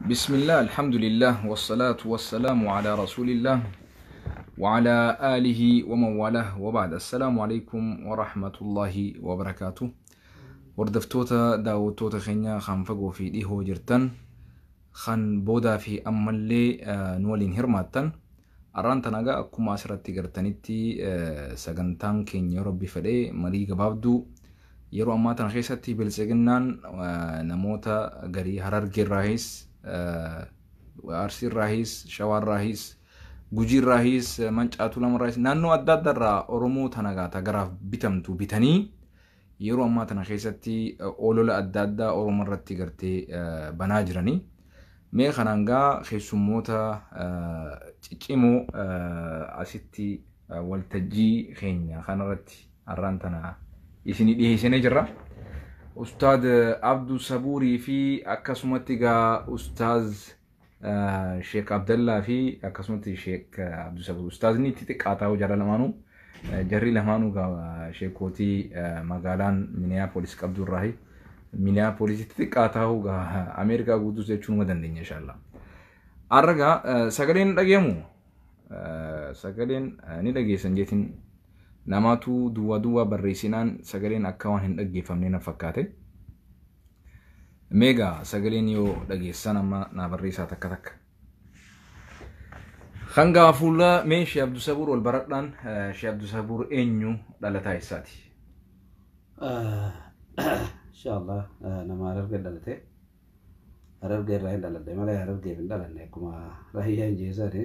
بسم الله، الحمد لله، والصلاة والسلام على رسول الله وعلى آله ومن والاه، وبعد، السلام عليكم ورحمة الله وبركاته. Hordoftoota daawwattoota keenya kan fagoo fi dhihoo jirtan, kan boodaa fi ammallee nu waliin hirmaattan, har'aan tana egaa akkuma asirratti gartanitti sagantaan keenya yoo Rabbi fedhee marii gabaabduu yeroo ammaa tana keessatti Biltsiginnaan namoota garii Harargeerraahis, Arsiirraahis, Shawaarraahis, Gujiirraahis, Mancaa Tuulamarraahis, naannoo adda addaarraa Oromoo tana gaata garaaf bitamtu bitanii yeroo ammaa tana keessatti olola adda addaa Oromoo irratti gartee banaa jiranii. Mee kanaan gaa keessummoota ciccimoo asitti waltajjii keenya kanarratti har'aan tana isinii dhiyeessinee jirra. Ustaad Abduu Sabuurii fi akkasumatti gaa Ustaaz Sheek Abdallaa fi akkasumatti Sheek Abduu Sabuur. Ustaazni itti xiqqaataa jara lamaanuu, jarri lamaanuu gaa sheekootii magaalaan Minneapolis qabdu irraahi. Minneapolisitti xiqqaataa gaa Ameerikaa guutuus jechuu numa dandeenya inshallah. Har'a gaa sagaleen dhageemu, sagaleen ni dhageessan jeetiin namaatu duwwaa duwwaa barreessinaan sagaleen akka waan hin dhaggeeffamne na fakkaate. Meegaa sagaleen yoo dhageessan amma naa barreessaa takka takka. Hanga fuula mee Shee Abdusabuur wal baradhaan. Shee Abdusabuur eenyu, dhalataa eessaati? Inshallah, nama Harargee dhalate. Harargee irraa hin dhaladhe malee Harargeef hin dhalanne, akkuma Rahiyyaan jeesani.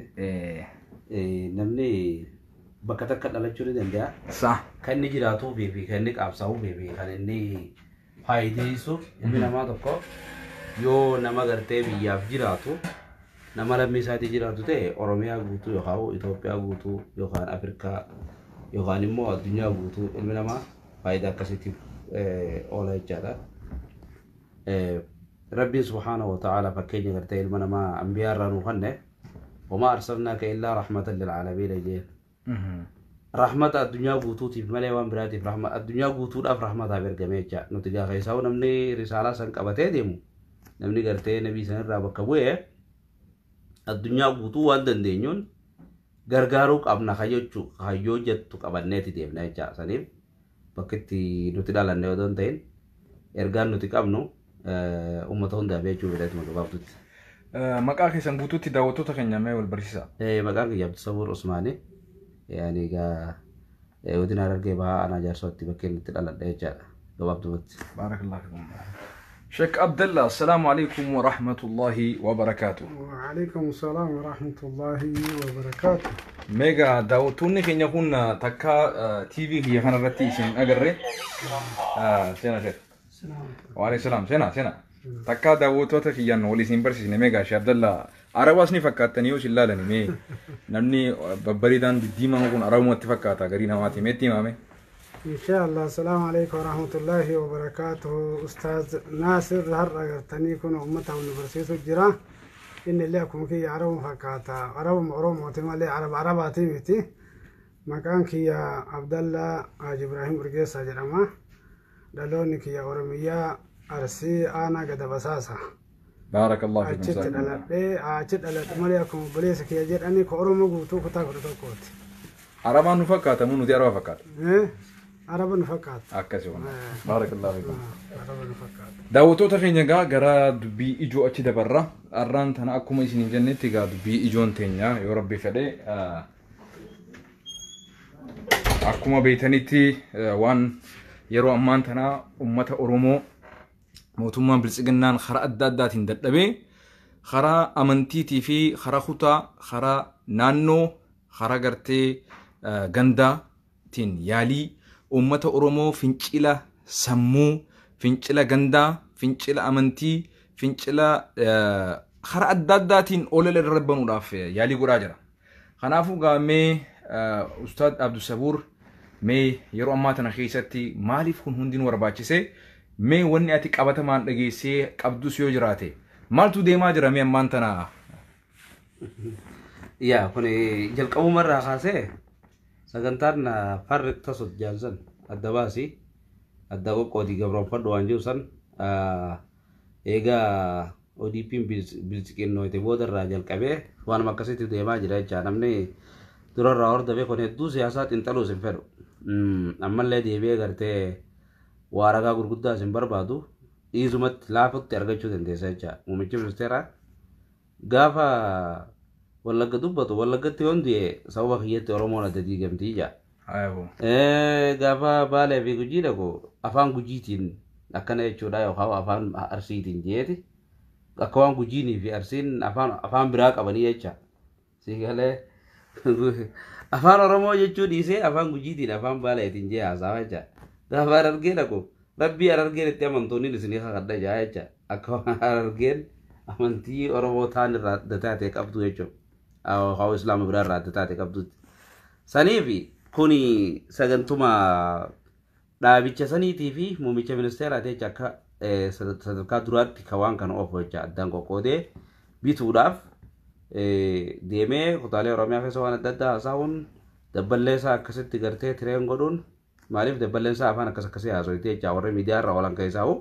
Namni bakka takka dhalachuu ni danda'a. Kan inni jiraatuu fi kan inni qabsaa'uu fi kan inni faayideessu, ilmi namaa tokko yoo nama gartee biyyaaf jiraatu, nama lammii isaatii jiraatu ta'e, Oromiyaa guutuu yookaan Itoophiyaa guutuu yookaan Afrikaa yookaan immoo addunyaa guutuu ilmi namaa faayidaa akkasiitiif oola jechaadha. Rabbiin subhaanahu wa ta'ala fakkeenya gartee ilma namaa anbiyaa irraa nuu kenne, "وما أرسلناك إلا رحمة للعالمين" jeen. Rahmata addunyaa guutuutiif malee waan biraatiif, rahma addunyaa guutuudhaaf rahmataaf ergame jecha. Nuti gaa keessaa namni risaalaa san qabatee deemu, namni gartee nabii sanirraa bakka bu'ee, addunyaa guutuu waan dandeenyuun gargaaruu qabna kayyoo kayyoo jettu qabanneeti deemna jecha. Saniif bakka itti nuti dhalanne odoo hin ta'in ergaan nuti qabnu uummata hundaaf jechuu fedhatuma gabaabdutti. Maqaa keessan guutuutti daawwattoota keenya mee wal barsiisaa. Maqaan kiyya Abdusabuur Usmaani. Yaani egaa godina Harargee Bahaa aanaa Jaarsootti bakkeen itti dhaladhe jechaadha gabaabdumatti. بارك الله فيكم. شيخ عبد الله، السلام عليكم ورحمة الله وبركاته. وعليكم السلام ورحمة الله وبركاته. Meegaa daawwattoonni keenya kun takka TV kiyya kanarratti isin agarre. Seena sheek. وعليكم السلام. Seena seena. Takka daawwattoota kiyyaan wal isin barsiisne. Meegaa Sheekh Abdallah, Arabaas ni fakkaattanii yoo isin laalani, mee namni babbareedaan diddiimaan kun Arabumatti fakkaata garii namaati, meetti himame. إن شاء الله. السلام عليكم ورحمة الله وبركاته. أستاذ ناصر، هر أغرتني كن أمته ونبرسيس الجرا إن اللي أكون كي عرب فكاتا عرب أروم مالي عرب عرباتي متي. مكان كي عبد الله حاج إبراهيم برجيس جرما، دلوني كي أورمية أرسي أنا قد بساسة. بارك الله فيكم. Achitti dhaladhee, achi dhaladhe malee akkuma obboleessa kiyya jedhanii ka Oromoo guutuu kutaa 11ti. Arabaan nu fakkaata moo nuti Araba fakkaata? Araba nu fakkaata. Akkasi waan. بارك الله فيكم. Araba nu fakkaata. Daawwattoota keenya egaa gara dubbii ijoo achi dabarra. Har'aan tana akkuma isin jennetti egaa dubbii ijoon teenya yoo Rabbi fedhe, akkuma beektanitti waan yeroo ammaan tana uummata Oromoo mootummaan Biltsiginnaan karaa adda addaatiin dadhabee karaa amantiitii fi karaa kutaa, karaa naannoo, karaa gartee gandaatiin yaalii uummata Oromoo fincila sammuu, fincila gandaa, fincila amantii, fincila karaa adda addaatiin olola irra banuudhaaf yaalii godhaa jira. Kanaafuu gaamee Ustaad Abdusabuur, mee yeroo ammaa tana keessatti maaliif kun hundinuu barbaachise? Mee wanni ati qabatamaan dhageessee qabdus yoo jiraate, maaltu deemaa jira mee ammaan tana? Yaa, kun jalqabumarraa kaasee sagantaan فرق تسد jaansan, adda baasii adda qoqqoodii gabroonfadhu waan jiru san eegaa. ODP'n bilchiqinnoote boodarraa jalqabee waanuma akkasitti deemaa jira jecha namni durarraa hordofee kun hedduu siyaasaa xiinxaluus hin fedhu. Ammallee deebi'ee gartee waa ragaa gurguddaas hin barbaadu dhiisumatti laafutti argachuu dandeessa jecha. Muummichi ministeeraa gaafa Wallagga dubbatu Wallaggatti yoon du'e sababa kiyyatti Oromoon adda diigamtii jaa. Ayabo. Gaafa Baalee fi Gujii dhaqu afaan Gujiitiin akkana jechuudha yookaan afaan Arsiitiin jeeti. Akka waan Gujiinii fi Arsiin afaan biraa qabanii jecha. Siigalee afaan Oromoo jechuu dhiisee afaan Gujiitiin afaan Baaleetiin jee haasawa jecha. Gaafa Harargee dhaqu Rabbii Harargeen itti amantuun isinii kakadha jaa jecha. Akka waan Harargeen amantii Oromoo taan irraa adda taate qabdu jechuudha. Haa Islaama biraa irraa adda taate qabdutti. Saniifi kuni sagantuma dhaabicha saniitii fi muummicha ministeeraati jecha akka sadarkaa duraatti ka waan kana oofu jecha addaan qoqqoodee bituudhaaf deemee kutaalee Oromiyaa keessa waan adda addaa haasa'uun dabballee isaa akkasitti gartee tireen godhuun maaliif dabballeen isaa afaan akkas akkasii haasofte jecha warri miidiyaa irra oolan keessaa'u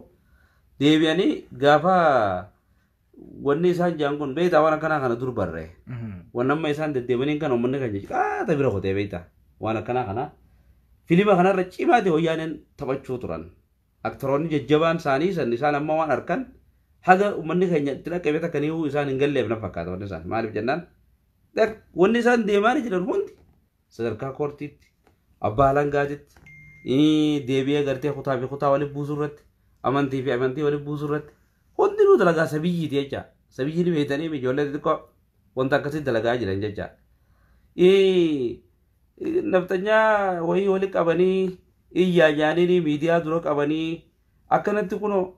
deebi'anii gaafa wanni isaan jaan kun beektaa waan akkanaa kana dur barree waan amma isaan deddeemaniin kan uummanni kan jechu qaata bira kotee beektaa waan akkanaa kana filima kanarra cimaate wayyaaneen taphachuu turan aktoroonni jajjabaan isaanii san isaan amma waan arkan haga uummanni keenya itti dhaqqabe takkaniihu isaan hin galleef na fakkaata wanni isaan maaliif jennaan wanni isaan deemaa jiran hundi sadarkaa koortiitti abbaa alangaatitti deebi'ee gartee kutaa fi kutaa walitti buusuu irratti amantii fi amantii walitti buusuu irratti hundinuu dalagaa sabiyyiiti jecha sabiyyiin beektanii ijoollee xixiqqoo wanta akkasii dalagaa jiran jecha. Naftanyaa wayii wali qabanii iyyaa jaanii miidiyaa dura qabanii akkanatti kunoo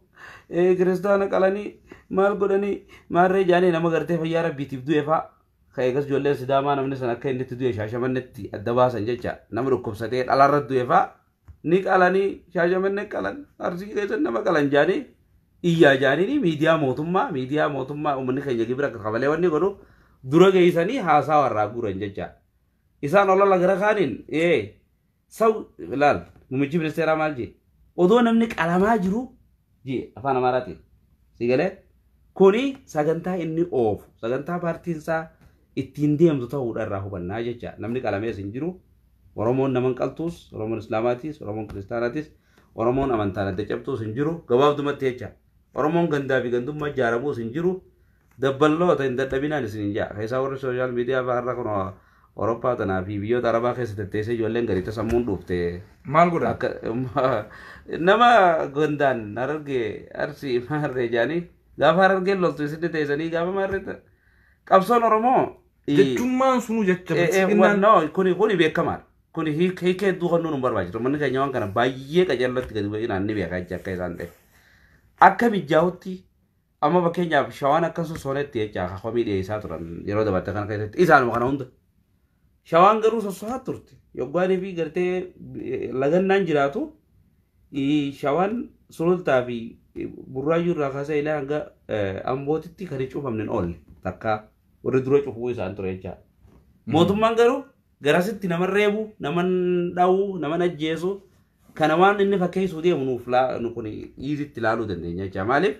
kiristaana qalanii maal godhanii maarree jaanii nama gartee fayyaa rabbiitiif du'e fa'a. Ka eegas ijoolleen Sidaamaa namni san akka inni itti du'e Shaashamannetti adda baasan jecha nama dhukkubsatee dhalarra du'e fa'a ni qalanii Shaashamanne qalan Arsii keessa nama qalan jaanii iyyaa jaanii miidiyaa mootummaa uummanni keenya gibira kafalee wanni godhu dura geessanii haasaa warraa guuran jecha. Isaan olola gara kaaniin saw ilaal muummichi ministeeraa maal jee odoo namni qalamaa jiru jee afaan Amaaraatiin si galee kuni sagantaa inni oofu sagantaa paartiin isaa ittiin deemtu ta'uudha irraa hubannaa jecha namni qalamees hin jiru Oromoon nama hin qaltuus Oromoon Islaamaatis Oromoon Kiristaanaatis Oromoon amantaan adda cabtuus hin jiru gabaabdumatti jecha Oromoon gandaa fi gandummaa ijaaramuus hin jiru dabballoota hin dadhabinaan isin hin jaa keessaa warri sooshaal miidiyaa fa'aa irra kun Awurooppaa tanaa fi biyyoota Arabaa keessa tetteessee ijoolleen gadi sammuun dhuufte. Maal godhan? Akka nama gandaan Harargee Arsii Maarree jaanii gaafa Harargeen loltu isin teessanii gaafa Maarree qabsoon Oromoo. Jechummaan sunuu jecha bilchiginnaan. No kuni beekamaadha. Kuni hiika hedduu kan nuun barbaachisu. Manni keenya waan kana baay'ee qajeellotti gadi bu'inaan ni beeka jecha akka isaan ta'e. Akka mijaa'utti amma fakkeenyaaf shawaan akka sossoonetti jecha komii dhiyeessaa turan yeroo dabarte kana keessatti isaanuma kana hunda. Shawaan garuu sossohaa turte. Yoggaanii fi gartee lagannaan jiraatu shawaan sulultaa fi burraayyuu irraa kaasee ilaa hanga ambootitti kan hin cufamne hin oolle takka warri dura cufuu isaan ture jechaadha. Mootummaan garuu garasitti nama reebu, nama dha'u, nama ajjeesu kana waan inni fakkeessuu deemu nuuf kun iizitti ilaaluu dandeenya jecha. Maaliif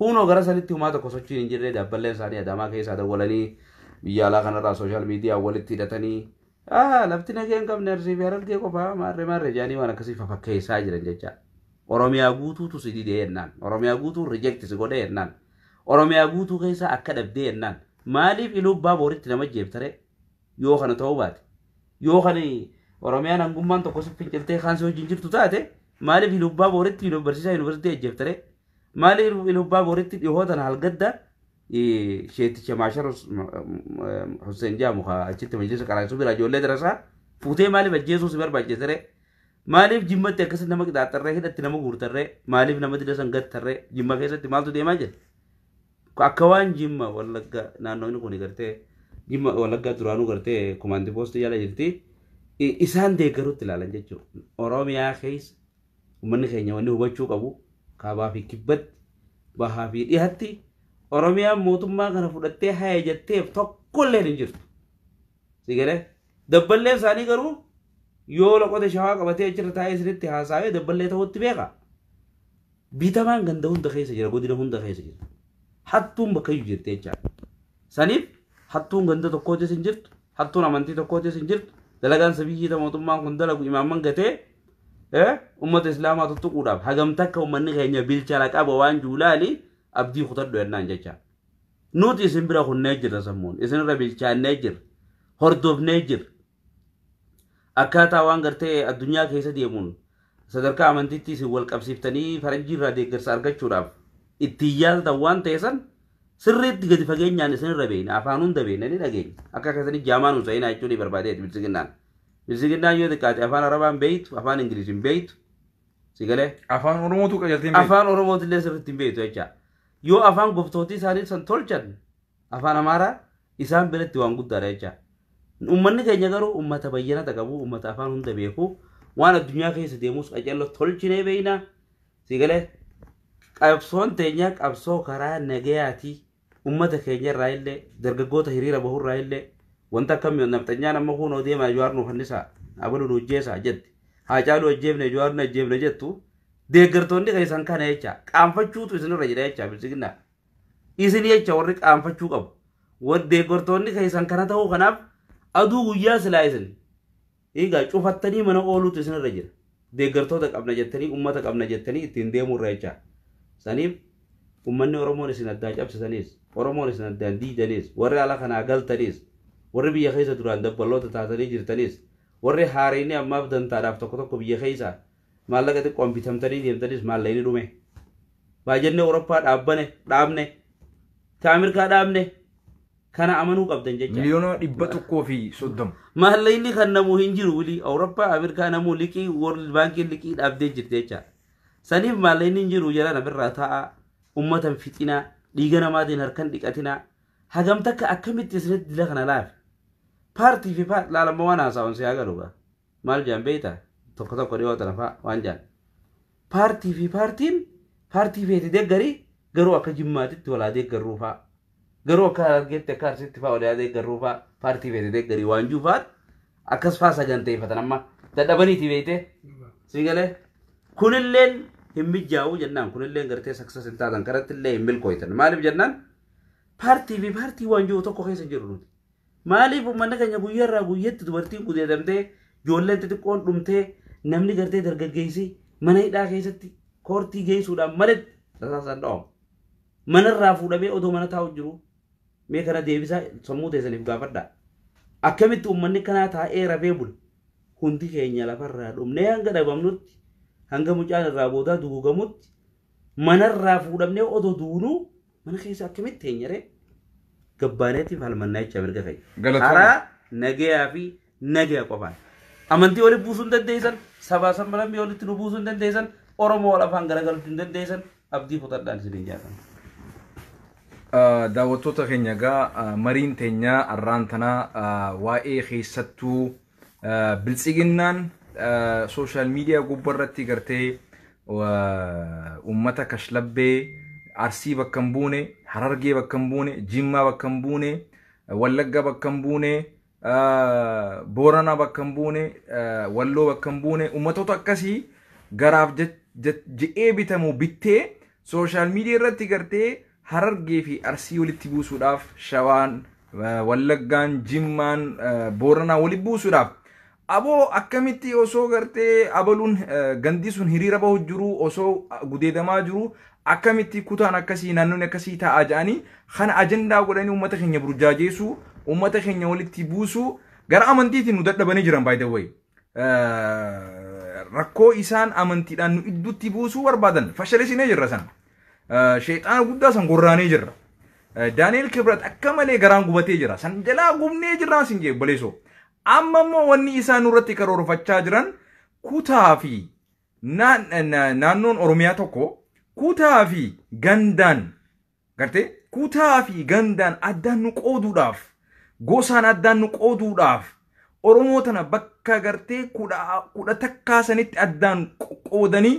hunoo gara sanitti humaa tokko sochiin hin jirre dabballeen isaanii Adaamaa keessaa dawwalanii biyya alaa kanarraa sooshaal miidiyaa walitti hidhatanii lafti nagee hin qabne Arsii fi Harargee qofaa maarree maarree jaanii waan akkasii fakkeessaa jiran jecha. Oromiyaa guutuutu si didee jennaan. Oromiyaa guutuu reject si godhee jennaan. Oromiyaa guutuu keessa akka dhabdee jennaan. Maaliif Iluu Abbaa Booritti nama jeeftare yoo kana ta'uu baate yoo kana Oromiyaan hangummaan tokko si finciltee kaan si wajjin jirtu taate maaliif Iluu Abbaa Booritti barsiisaa yuunivarsiitii ajjeeftare maaliif Iluu Abbaa Booritti dhihoo tana halgadda sheeticha Maashar Hussein jedhamu achitti majlisa qaraasuu bira ijoollee darasaa fuutee maaliif ajjeesuu si barbaachisare maaliif Jimmatti akkasitti nama qixaaxarree hidhatti nama guurtarree maaliif nama dida san gattarree Jimma keessatti maaltu deemaa jira akka waan Jimma Wallagga naannoonni kun gartee Jimma Wallagga duraanuu gartee komaandii poostii jala jirti isaan deeggaruutti ilaalan jechuudha. Oromiyaa keessa uummanni keenya wanni hubachuu qabu kaabaa fi kibbatti bahaa fi dhihatti Oromiyaan mootummaa kana fudhattee haya jetteef tokkolleen hin jirtu. Si galee dabballeen isaanii garuu yoo loqote shawaa qabatee achirra taa'ee isinitti haasa'ee dabballee ta'utti beeka. Bitamaan ganda hunda keessa jira godina hunda keessa jira. Hattuun bakka iyyuu jirti jechaadha. Saniif hattuun ganda tokkootis hin jirtu, hattuun amantii tokkootis hin jirtu, dalagaan sabiyyii mootummaan kun dalagu imaamman gatee ummata islaamaa tuttuquudhaaf hagam takka uummanni keenya bilchaala qaba waan juulaali abdii kutadhu jennaan jecha. Nuti isin bira kunnee jirra sammuun, isinirra bilchaannee jirra, hordofnee jirra. Akkaataa waan gartee addunyaa keessa deemuun sadarkaa amantiitti isin wal qabsiiftanii faranjii irraa deeggarsa argachuudhaaf ittiin yaaltan waan ta'e san sirriitti gadi fageenyaan isinirra beekna, afaan hunda beekna ni dhageenya. Akka keessanii jaamaan hin sa'inaa jechuun ni barbaadeeti bilisiginnaan. Bilisiginnaan yoo xiqqaate afaan Arabaan beektu, afaan Ingiliziin beektu, si galee. Afaan Oromootu qajeeltee hin beektu. Afaan Oromootillee sirriitti hin beektu jecha. Yoo afaan goftootii isaanii san tolchan afaan Amaaraa isaan biratti waan guddaadha jecha. Uummanni keenya garuu uummata bayyanata qabu, uummata afaan hunda beeku, waan addunyaa keessa deemus qajeello tolchinee beekna. Si galee qabsoon teenya qabsoo karaa nagayaati. Uummata keenya irraa illee dargaggoota hiriira bahurraa illee wanta akkamii nafxanyaan amma kunoo deemaa Jawaar nu fannisaa abalu nu ajjeesaa jetti. Haacaaluu ajjeefne Jawaar nu ajjeefne jettu deeggartoonni keessan kana jecha qaanfachuutu isinirra jira jecha bilisiginnaa. Isin jecha warri qaanfachuu qabu. Deeggartoonni keessan kana ta'uu kanaaf aduu guyyaa silaa isin egaa cufattanii mana ooluutu isinirra jira. Deeggartoota qabna jettanii uummata qabna jettanii ittiin deemurra jecha. Saniif uummanni Oromoon isin addaa cabsitaniis, Oromoon isin addaan diidaniis, warri ala kanaa galtaniis, warri biyya keessa duraan dabballoota taatanii jirtaniis, warri haareenii ammaaf dantaadhaaf tokko tokko biyya keessa maallaqa xiqqoon bitamtanii deemtaniis maallaqni dhume. Baajannee Awurooppaa dhaabbane dhaabne, ta Ameerikaa dhaabne kana amanuu qabdan jecha. 130,000,000. Maallaqni kan namuu hin jiru wili Awurooppaa Ameerikaa namuu liqii World Bankiin liqii dhaabdee jirti jecha. Saniif maallaqni hin jiru jala namirraa taa'aa uummatan fixinaa dhiiga namaatiin harkan dhiqatinaa hagam takka akkamitti isinitti dila kana laafe. Paartii fi laalamma waan haasa'uun si haa galu gaa. Maal jaan beektaa? Tokko tokko dhiyoo tana fa'a waan jaan. Paartii fi paartiin paartii feeti deeggarii garuu akka jimmaatitti walaa deeggarruu fa'a. Garuu akka Harargeetti akka Arsiitti fa'a walaa deeggarruu fa'a paartii feeti deeggarii waan jiru fa'a akkas fa'a saganteeffatan amma dadhabaniiti beeytee. Si galee kunilleen hin mijaa'u jennaan kunilleen gartee saksas hin taatan kanatti illee hin milkooytan maaliif jennaan paartii fi paartii waan jiru tokko keessa hin jiru nuti. Maaliif uummanni keenya guyyaarraa guyyatti dubartiin gudeedamtee ijoolleen xixiqqoon dhumtee namni gartee dargaggeessi mana hidhaa keessatti koortii geessuudhaan maletti rasaasaan dha'amu. Manarraa fuudhamee odoo mana taa'u jiru mee kana deebisaa sammuu teessaniif gaafadhaa. Akkamitti uummanni kanaa taa'ee rafee bula hundi keenya lafarraa dhumnee hanga dhabamnutti hanga mucaan irraa boodaa dugugamutti manarraa fuudhamnee odoo duunuu mana keessa akkamitti teenyaree gabbaaneetiif halmannaa jecha mirga keenya. Galatooma. Karaa nagayaa fi nagaya qofaan. Amantii walitti buusuu hin dandeessan, sabaa sablammii walitti nu buusuu hin dandeessan, Oromoo wal afaan garagalchuu hin dandeessan, abdii kutadhaan isiniin jaalladha. Daawwattoota keenya egaa mariin teenyaa arraan tanaa waa'ee keessattuu biltsiginnaan sooshaal miidiyaa gubbaarratti gartee uummata kashlabbee Arsii bakka hin buune, Harargee bakka hin buune, Jimmaa bakka hin buune, Wallagga bakka hin buune, Booranaa bakka hin buune, Walloo bakka hin buune, uummatoota akkasii garaaf je'ee bitamu bittee sooshaal miidiyaa irratti gartee Harargee fi Arsii walitti buusuudhaaf Shawaan, Wallaggaan, Jimmaan, Booranaa walitti buusuudhaaf aboo akkamitti osoo gartee abaluun gandi sun hiriira bahu jiru osoo gudeedamaa jiru akkamitti kutaan akkasii naannoon akkasii taa'aa jedhanii kana ajandaa godhanii uummata keenya burjaajeessuu uummata keenya walitti buusuu gara amantiitiin nu dadhabanii jiran by the way. Rakkoo isaan amantiidhaan nu idduutti buusuu barbaadan fashaleessinee jirra sana. Sheexaana guddaa san gorraanee jirra. Daani'el Kibrat akka malee garaan gubatee jira. San jalaa gubnee jirraan sin jee obboleessoo. Amma immoo wanni isaan nurratti karoorfachaa jiran kutaa fi naannoon Oromiyaa tokko kutaa fi gandaan gartee kutaa fi gandaan addaan nu qooduudhaaf gosaan addaan nu qooduudhaaf Oromoo tana bakka gartee kudha takkaa sanitti addaan qoodanii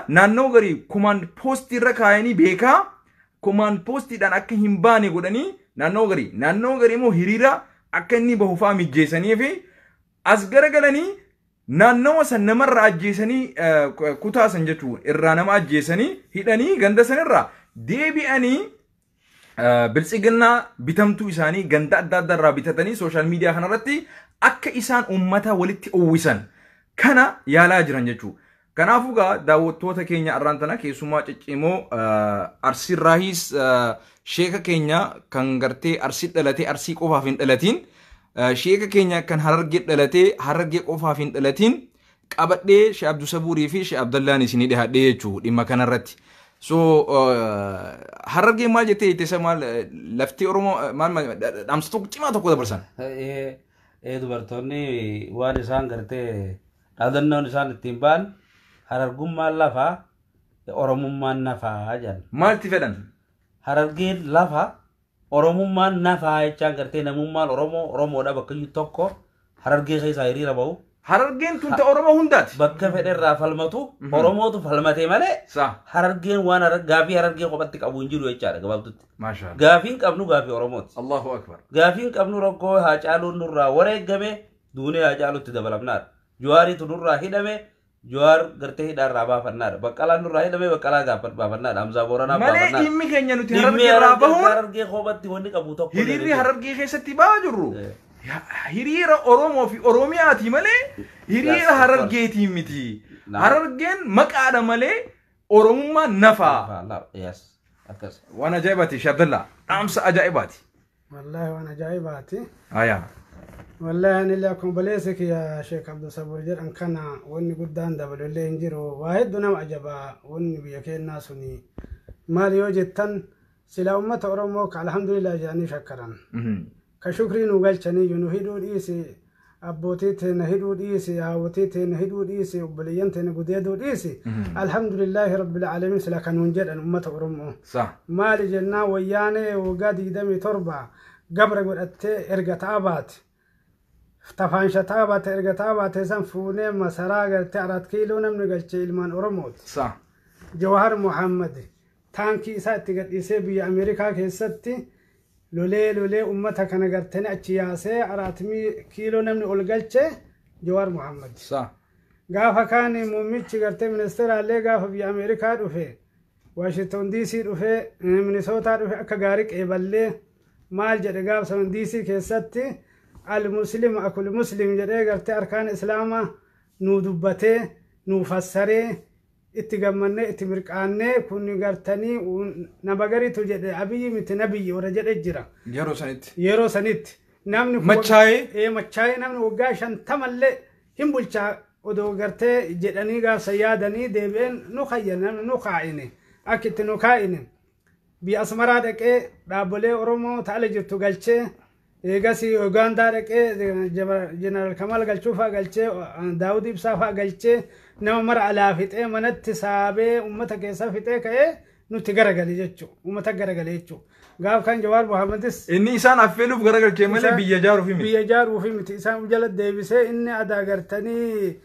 naannoo garii kumaan poostii irra kaayanii beekaa kumaan poostiidhaan akka hin baane godhanii naannoo garii immoo hiriira akka inni bahu fa'aa mijjeessanii fi as garagalanii naannawa san namarraa ajjeesanii kutaa san jechuun irraa nama ajjeesanii hidhanii ganda sanirraa deebi'anii Biltsiginnaa bitamtuu isaanii ganda adda addaa irraa bitatanii social media kanarratti akka isaan uummata walitti uwwisan kana yaalaa jiran jechuudha. Kanaafuu gaa daawwattoota keenya arraan tana keessumaa ciccimoo Arsiirraahis sheeka keenya kan gartee Arsii dhalatee Arsii qofaaf hin dhalatiin, sheeka keenya kan Harargee dhalatee Harargee qofaaf hin dhalatiin qabadhee Sheekh Abduu Sabuurii fi Sheekh Abdallaan isinii dhiyaadhee jechuudha dhimma kanarratti. So Harargee maal jettee ittisa maal lafti Oromoo maal dhaamsa tokko cimaa tokko dabarsan? Dubartoonni waan isaan gartee dhaadannoon isaan ittiin ba'an Harargummaan lafaa, Oromummaan nafaa jedhan. Maalti fedhan? Harargeen lafa, Oromummaan nafaa jechaan gartee namummaan Oromoo Oromoodha bakka iyyuu tokko Harargee keessaa hiriira bahu. Harargeen tun ta Oromoo hundaati. Bakka fedherraa falmatu Oromootu falmatee malee Harargeen waan gaafii Harargee qophatti qabu hin jiru jechaadha gabaabdutti. Maashaa. Gaafiin qabnu gaafii Oromooti. Allahu akbar. Gaafiin qabnu rakkoo Haacaaluun nurraa wareegame duunee Haacaalutti dabalamnaadha. Jawaariitu nurraa hidhame, Jawaar gartee hidhaarraa baafannaadha. Baqqalaan nurraa hidhame, Baqqalaa baafannaadha. Hamzaa Booranaa Malee baafannaadha. dhimmi keenya nuti Dhimmi Harargee irraa bahuun Harargee qophatti wanni qabu tokko hiriirri Harargee keessatti ba'aa jirru. Hiriira Oromoo fi Oromiyaati malee hiriira Harargeetii miti. Harargeen maqaadha malee Oromummaan nafaa. Waan ajaa'ibaati Sheekh Abdallaa. Dhaamsa ajaa'ibaati. Wallaahi waan ajaa'ibaati. Ayaa. Wallaahi ani illee akkuma baleessa kiyya Sheekh Abduu Sabuur jedhan kana wanni guddaan dabalu illee hin jiru. Waa hedduu nama ajabaa wanni biyya keenyaa suni. Maal yoo jettan sila uummata Oromoo ka alhamdulillah jedhanii shakkaran. Ka shukrii nu galchanii nu hidhuu dhiisi, abbootii teenya hidhuu dhiisi, haawwatii teenya hidhuu dhiisi, obboleeyyan teenya gudeeduu dhiisi. Alhamdulillahi rabbil aalamiin sila kanuun jedhan uummata Oromoo. Maali jennaa wayyaanee waggaa 27 gabra godhattee erga ta'a baate. Tafaansha ta'a baate erga ta'a baate san fuunee masaraa gartee 4 kiiloo namni galchee ilmaan Oromooti. Jawaar Muhammad taankii isaa itti gadhiisee biyya Ameerikaa keessatti lolee lolee uummata kana gartanii achi yaasee 4 kiiloo namni ol galchee Jawaar Muhammad. Gaafa kaan muummichi gartee ministeeraallee gaafa biyya Ameerikaa dhufe Waashington DC dhufe Minisootaa dhufe akka gaarii qeeballee maal jedhe gaafa sana DC keessatti al-muslim akul muslim jedhee gartee arkaan islaamaa nu dubbatee nu fassaree itti gammannee itti mirqaannee kun gartanii nama gariitu jedhe Abiyyi miti nabiyyi warra jedhe jira. Yeroo sanitti. Yeroo sanitti namni Machaayee. Machaayee namni waggaa 50llee hin bulchaa odoo gartee jedhanii gaafsa yaadanii deebi'een nu kayya namni nu kaa'ine akka itti nu kaa'ine biyya Asmaraa dhaqee dhaabbolee Oromoo ta'ala jirtu galchee eegas Ugaandaa dhaqee Jeneraal Kamal galchuu fa'aa galchee Daawud Ibsaa fa'aa galchee nama mara alaa fixee manatti saabee uummata keessaa fixee ka'ee nutti garagale jechuudha. Uummata garagale jechuudha. Gaaf kan Jawaar Muhammadis Inni isaan affeeluuf garagalchee malee biyya ijaaruuf miti. Biyya ijaaruuf miti. Isaan jala deebisee inni adaa gartanii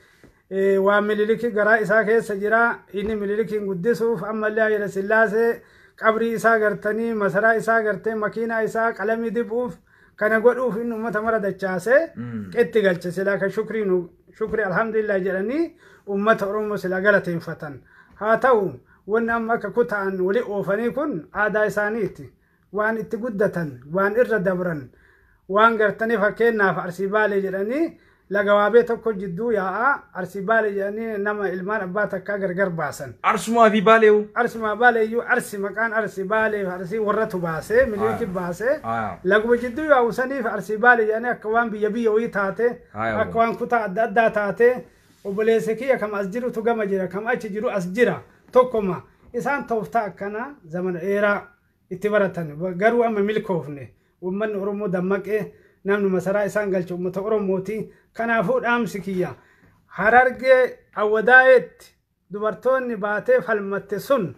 waa Minilikii garaa isaa keessa jira. Inni Minilikiin guddisuuf ammallee Hayila Sillaasee qabrii isaa gartanii masaraa isaa gartee makiinaa isaa qalamii dibuuf kana godhuuf inni uummata mara dachaasee qetti galche silaa kan shukrii nu shukrii alhamdulillah jedhanii uummata Oromoo silaa galateeffatan. Haa ta'u wanni amma akka kutaan wali oofanii kun aadaa isaaniiti. Waan itti guddatan, waan irra dabran, waan gartanii fakkeenyaaf Arsii Baalee jedhanii laga waabee tokko jidduu yaa'aa Arsii Baalee jedhanii nama ilmaan abbaa takkaa gargar baasan. Arsumaa fi Baaleewu. Arsumaa Baaleeyyuu Arsi maqaan Arsii Baalee fi Arsii warratu baasee Miniliki baasee laguma jidduu yaa'u saniif Arsii Baalee jedhanii akka waan biyya biyya wayii taate akka waan kutaa adda addaa taate obboleessa kiyya kam as jirutu gama jira kam achi jiru as jira tokkoma isaan tooftaa akkanaa zamana dheeraa itti baratan garuu amma milkoofne uummanni Oromoo dammaqee namni masaraa isaan galche uummata Oromooti. Kanaafuu dhaamsi kiyya Harargee Awwadaayetti dubartoonni baatee falmatte sun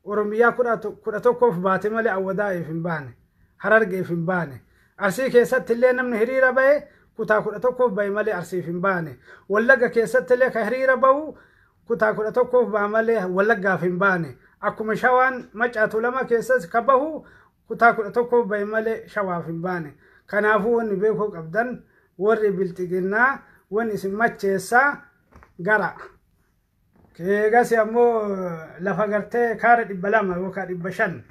Oromiyaa 11 baate malee Awwadaayeef hin baane Harargeef hin baane. Arsii keessatti illee namni hiriira bahe kutaa 11 bahe malee Arsiif hin baane. Wallagga keessatti illee kan hiriira bahu kutaa 11 bahe malee Wallaggaaf hin baane. Akkuma Shawaan Macaatu lama keessas ka bahu kutaa 11 bahe malee Shawaaf hin baane. Kanaafuu wanni beekuu qabdan warri bilxiginnaa wanni isin macheessaa gara. Eegas ammoo lafa gartee kaara 200 yookaan 500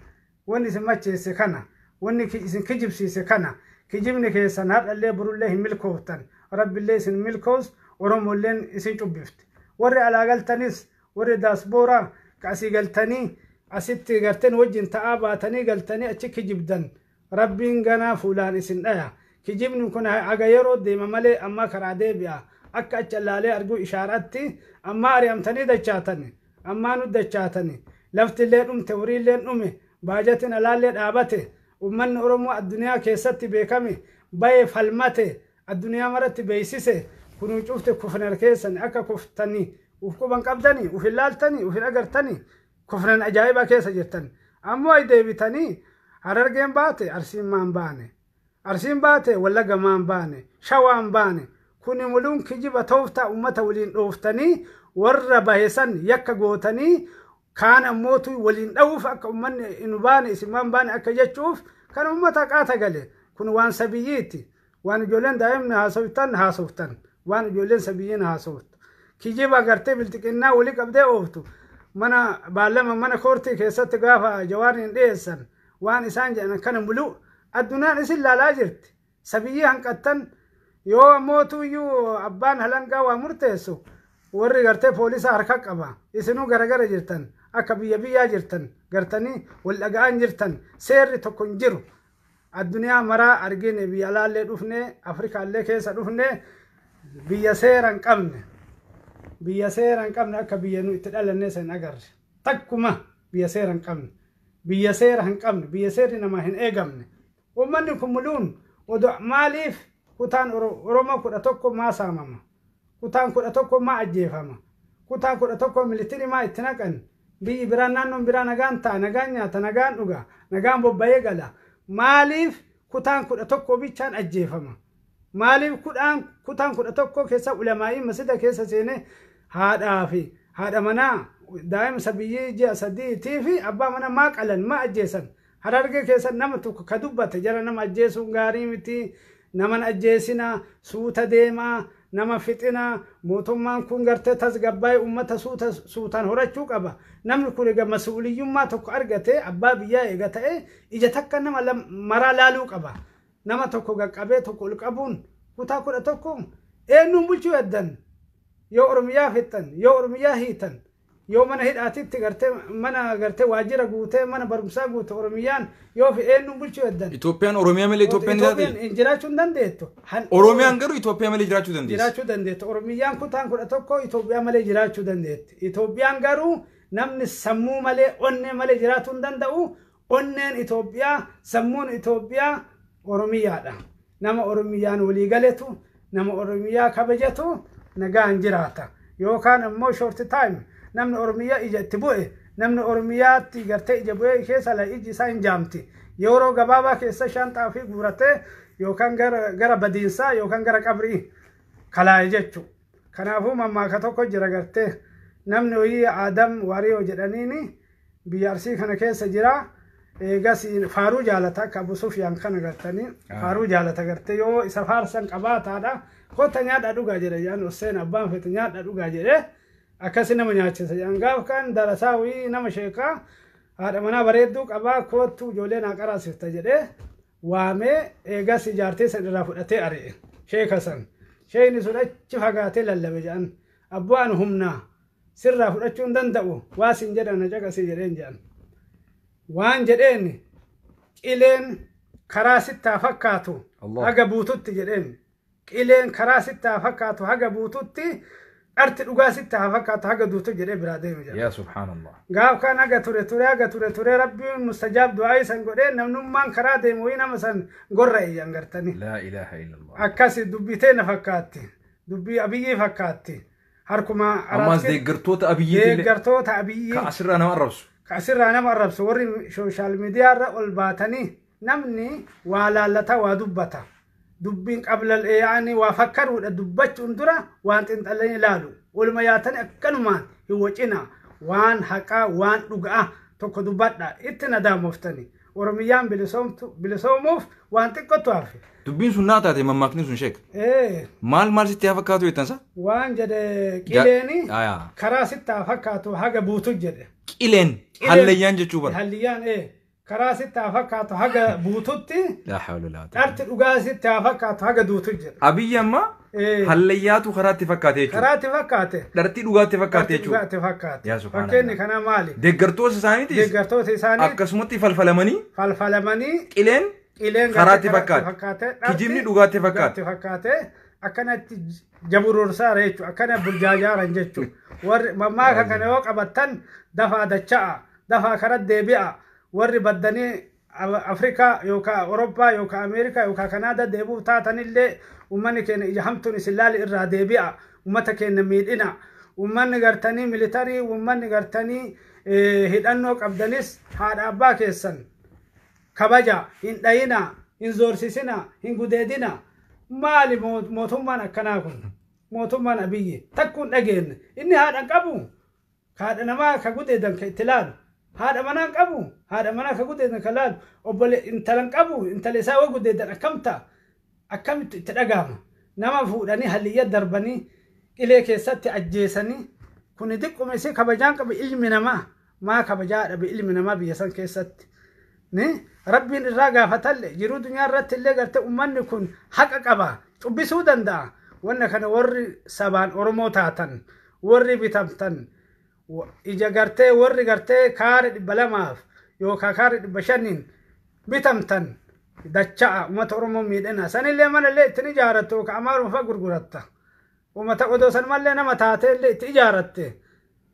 Wanni isin macheesse kana, wanni isin kijibsiise kana, kijibni keessan har'allee borullee hin milkooftan. Rabbillee isin milkoos, Oromoolleen isin cubbifti. Warri alaa galtanis, warri daaspooraa ka asii galtanii asitti garteen wajjin ta'aa baatanii galtanii achi kijibdan, Rabbiin ganaa fuulaan isin dhaya. Kijibni kun haga yeroo deema malee amma karaa deebi'a. Akka achi allaalee arguu ishaaraatti amma ari'amtanii dachaatani, ammaa nu dachaatani. Laftillee dhumte, horiillee dhume, baajatiin alaallee dhaabate. Ummanni Oromoo addunyaa keessatti beekame, bayee falmate, addunyaa maratti beeksise. Kunuu cufte kufnan keessan akka kuftanii uf quban qabdanii, uf hin laaltanii, uf hin agartanii, kufnan ajaa'ibaa keessa jirtan. Ammoo ay deebitanii Harargeen baate, Arsiin maan baane, Arsiin baate, Wallaga maan baane, Shawaan baane. Kuni muluun kijiba tooftaa ummata waliin dhooftanii, warra bahe san yakka gootanii, kaan ammootu waliin dha'uuf, akka ummanni hin baane, isin maan baane akka jechuuf kan ummata qaata gale. Kun waan sabiyyiiti, waan ijoolleen daa'imni haasoftan haasoftan, waan ijoolleen sabiyyiin haasoftu. Kijiba gartee bilxiqinnaa walii qabdee ooftu. Mana baallama mana koortii keessatti gaafa Jawaarri hin dhiyeessan waan isaan jedhan kana mulu addunyaan isin laalaa jirti. Sabiyyii hanqattan. Yoo ammootu iyyuu abbaan halangaa waa murteessu, warri gartee poolisa harka qaba. Isinuu garagara jirtan, akka biyya biyyaa jirtan, gartanii wal dhaga'aan jirtan, seerri tokko hin jiru. Addunyaa maraa argine, biyya alaallee dhufne, Afrikaallee keessa dhufne, biyya seera hin qabne, biyya seera hin qabne akka biyya nu itti dhalanne san agarre. Takkuma biyya seera hin qabne, biyya seera hin qabne, biyya seerri namaa hin eegamne. Uummanni kun muluun odoo maaliif kutaan Oromoo 11 maa saamama? Kutaan 11 maa ajjeefama? Kutaan 11 militirii maa itti naqan? Biyyi biraan, naannoon biraa nagaan ta'a, nagaan nyaata, nagaan dhuga, nagaan bobba'ee gala. Maaliif kutaan 11 bichaan ajjeefama? Maaliif kutaan 11 keessa ulamaa'ii masjida keessa seenee haadhaa fi haadha manaa, daa'ima biyyii ji'a 3tii fi abbaa manaa maa qalan, maa ajjeesan? Harargee keessa nama tokko ka dubbate, jara nama ajjeesuun gaarii miti, naman ajjeesina, suuta deemaa, nama fixina, mootummaan kun gartee tasgabbaa'ee uummata suuta suutaan horachuu qaba. Namni kun egaa masuuliyyummaa tokko argate, abbaa biyyaa eega ta'e, ija takka nama maraa laaluu qaba. Nama tokko qaqqabee tokko ol qabuun kutaa 11 eenyuun bulchuu eddan? Yoo Oromiyaa fixxan, yoo Oromiyaa hiitan, yoo mana hidhaatitti gartee mana gartee waajjira guutee, mana barumsaa guute Oromiyaan yoo fi eenyuun bulchuu eddan? Itoophiyaan Oromiyaa malee Itoophiyaan Itoophiyaan hin jiraachuu hin dandeettu. Oromiyaan garuu Itoophiyaa malee jiraachuu dandeessi. Jiraachuu dandeettu. Oromiyaan kutaan 11 Itoophiyaa malee jiraachuu dandeetti. Itoophiyaan garuu namni sammuu malee, onnee malee jiraachuu hin danda'u. Onneen Itoophiyaa, sammuun Itoophiyaa Oromiyaadha. Nama Oromiyaan walii galetu, nama Oromiyaa kabajatu nagaan jiraata. Yookaan ammoo short time namni Oromiyaa ija itti bu'e, namni Oromiyaatti gartee ija bu'ee keessa la iji isaa hin jaamti. Yeroo gabaabaa keessa shaanxaa fi guuratee yookaan gara badiinsaa yookaan gara qabrii kalaa'e jechuudha. Kanaafuu mammaaka tokko jira, gartee namni wayii Aadam Waariyoo jedhaniini biyya Arsii kana keessa jira. Eegas faaruu jaalata, akka Abu Sufyaan kana gartanii faaruu jaalata. Gartee yoo isa faarsan qabaataadha. Kota nyaadha dhugaa jedhe jedhan, Hussein abbaan fete nyaadha dhugaa jedhe, akkasi nama nyaachisa jedhan. Gaaf kan darasaa wayii nama sheekaa haadha manaa bareedduu qabaa, koottu ijoollee naa qaraasifta jedhee waamee, eegas ijaartee san irraa fudhatee ari'e sheeka san. Sheekni sun achi fagaatee lallabe jedhan. Abboo, ani humnaa sirraa fudhachuu hin danda'u, waa sin jedhan na caqasii jedheen jedhan. Waan jedheen, qileen karaa sittaa fakkaatu haga buututti jedheen. Qileen karaa sittaa fakkaatu haga buututti, dharti dhugaa sittaa fakkaatu haga duutu jedhee biraa deeme jedha. Yaa subhaanallah. Gaaf kan haga ture ture haga ture ture, Rabbiin mustajaab du'aa san godhee, namnummaan karaa deemu wayii nama san gorra'e jedhan gartanii. Laa ilaaha illallah. Akkasi dubbitee na fakkaatti. Dubbii Abiyyii fakkaatti. Harkuma Ammaas deeggartoota Abiyyiitillee deeggartoota Abiyyii ka asirraa nama arrabsu. Ka asirraa nama arrabsu, warri social media irra ol baatanii, namni waa laallata, waa dubbata. Dubbiin qabla yaani waa fakkaruudha, dubbachuun dura waan xinxalanii ilaalu. Waluma yaatanii akkanumaan hin wacina, waan haqaa, waan dhugaa tokko dubbadha, itti nadaamoftanii. Oromiyaan bilisoomuuf waan xiqqootu hafe. Dubbiin sun naa taate, mammaakni sun, sheek. Maal maal sitti haa fakkaatu jettansa? Waan jedhe, qileeni karaa sitti haa fakkaatu haga buutu jedhe. Qileen hallayyaan jechuu bara. Halliyyaan. Karaa sitti haa fakkaatu haga buututti. Laa hawla laa quwwata. Dharti dhugaa sitti haa fakkaatu haga duutu jedha. Abiyyi amma hallayyaatu karaatti fakkaate jechuudha. Karaatti fakkaate. Dhartii dhugaatti fakkaate jechuudha. Dhugaatti fakkaate. Yaa subhaanallah. Fakkeenyi kanaa maali? Deeggartoota isaaniitis Deeggartoota isaanii akkasumatti falfalamanii falfalamanii qileen qileen karaatti gartee fakkaate. Dharti Kijibni dhugaatti fakkaate. Dhugaatti fakkaate. Akkanatti jaburursaara jechuudha. Akkana burjaajaaran jechuudha. Warri mammaaka kana yoo qabattan dafaa dacha'a. Dafaa karaa deebi'a. Warri baddanii Afrikaa yookaan Awurooppaa yookaan Ameerikaa yookaan Kanaadaa deebi'uuf taatanillee uummanni keenya ija hamtuun isin laali irraa deebi'a. Uummata keenya miidhina. Uummanni gartanii militarii, uummanni gartanii hidhannoo qabdanis haadha abbaa keessan kabaja hin dhayina, hin zoorsisina, hin gudeedina. Maali mootummaan akkanaa kun? Mootummaan Abiyyi takkuun dhageenye. Inni haadha hin qabu. Haadha namaa ka gudeedan ka itti laalu. Haadha manaa hin qabu. Haadha manaa ka gudeedan ka laalu. Obbole intala hin qabu. Intala isaa yoo gudeedan akkam ta'a? Akkamitti itti dhaga'ama? Nama fuudhanii haliyya darbanii qilee keessatti ajjeesanii kuni xiqquma isii kabajaan qabu ilmi namaa maa kabajaa dhabe ilmi namaa biyya san keessatti. Ni rabbiin irraa gaafatalle jiruu dunyaa irratti illee gartee uummanni kun haqa qaba cubbisuu danda'a. Wanna kana warri sabaan Oromoo taatan warri bitamtan ija gartee warri gartee kaara 200 yookaan kaara 500 bitamtan dacha'a uummata Oromoo miidhina. Sanillee manallee ittiin ijaarrattu yookaan amaaruma fa'a gurguratta. Uummata odoo sanumallee nama taatee illee itti ijaarratte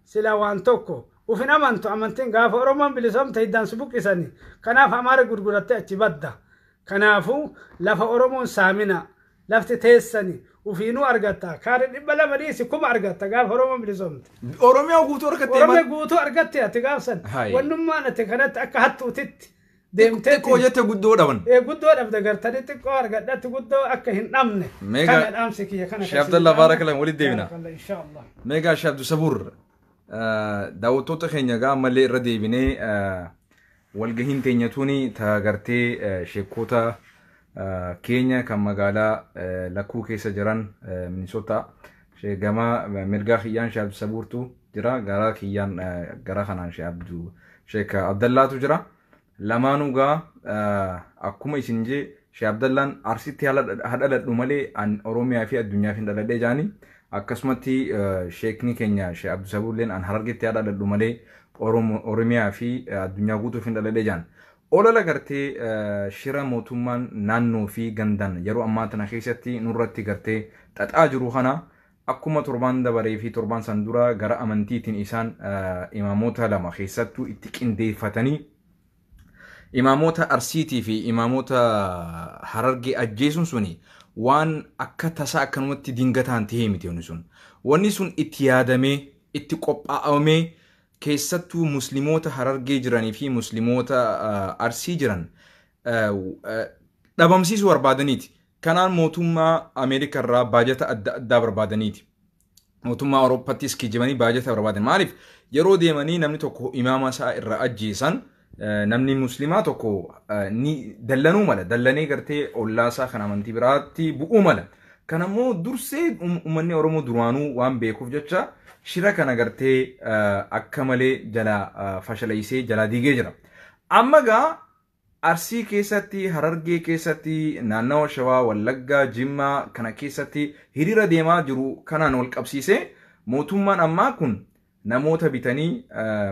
sila waan tokko. Ufin amantu amantiin gaafa Oromoon bilisoomte hiddaan si buqqisani. Kanaaf amaara gurgurattee achi badda. Kanaafuu lafa Oromoon saamina. Lafti teessani. Ufiinuu argatta. Kaara 200 dhiisi 1000 argatta gaafa Oromoon bilisoomte. Oromiyaa guutuu argattee Oromiyaa maal? guutuu argatte ati gaafsan. Hai. Wannummaan ati kanatti akka hattuutitti deemtee Xiqqoo jette guddoo dhaban. Guddoo dhabde gartanii xiqqoo argadhatti guddoo akka hin dhabne. Kana dhaamsi kiyya kana Sheekh Abdallah baarakallah walitti deebina. Baarakallah inshaallah. Meegaa Sheekh Abdusabur daawwattoota keenya gaa ammallee irra deebinee walgahiin teenyatuuni ta gartee sheekota keenya kan magaalaa lakkuu keessa jiran Minisoota gama mirgaa kiyyaan Sheekh Abdusabuurtu jira gara kiyyaan gara kanaan Sheekh Abdu Sheekh Abdallaatu jira. Lamaanuu gaa akkuma isin jee Sheekh Abdallaan Arsiitti haa dhaladhu malee an Oromiyaa fi addunyaaf hin dhaladhee jaani. Akkasumatti sheekni keenya Sheekh Abdusabuurleen an Harargeetti haa dhaladhu malee Oromiyaa fi addunyaa guutuuf hin dhaladhee jaan. Olola gartee shira mootummaan naannoo fi gandaan yeroo ammaa tana keessatti nurratti gartee xaxaa jiru kana akkuma torbaan dabaree fi torbaan san dura gara amantiitiin isaan imaamoota lama keessattuu itti qindeeffatanii imaamoota Arsiitii fi imaamoota Harargee ajjeesuun suni waan akka tasaa akkanumatti dingataan tahee miti wanni sun. Wanni sun itti yaadamee itti qophaa'amee keessattuu musliimoota Harargee jiranii fi musliimoota Arsii jiran dhabamsiisuu barbaadaniiti. Kanaan mootummaa Ameerikaa irraa baajata adda addaa barbaadaniiti. Mootummaa Awurooppaattis kijibanii baajata barbaadan. Maaliif yeroo deemanii namni tokko imaama isaa irraa ajjeesan namni musliimaa tokko ni dallanuu mala. Dallanee gartee ollaa isaa kan amantii biraatti bu'uu mala. Kanammoo dursee uummanni Oromoo duraanuu waan beekuuf jecha shira kana gartee akka malee jala fashalaysee jala diigee jira. Amma gaa Arsii keessatti, Harargee keessatti, naannawa Shawaa, Wallaggaa, Jimmaa kana keessatti hiriira deemaa jiru kanaan wal qabsiisee mootummaan ammaa kun namoota bitanii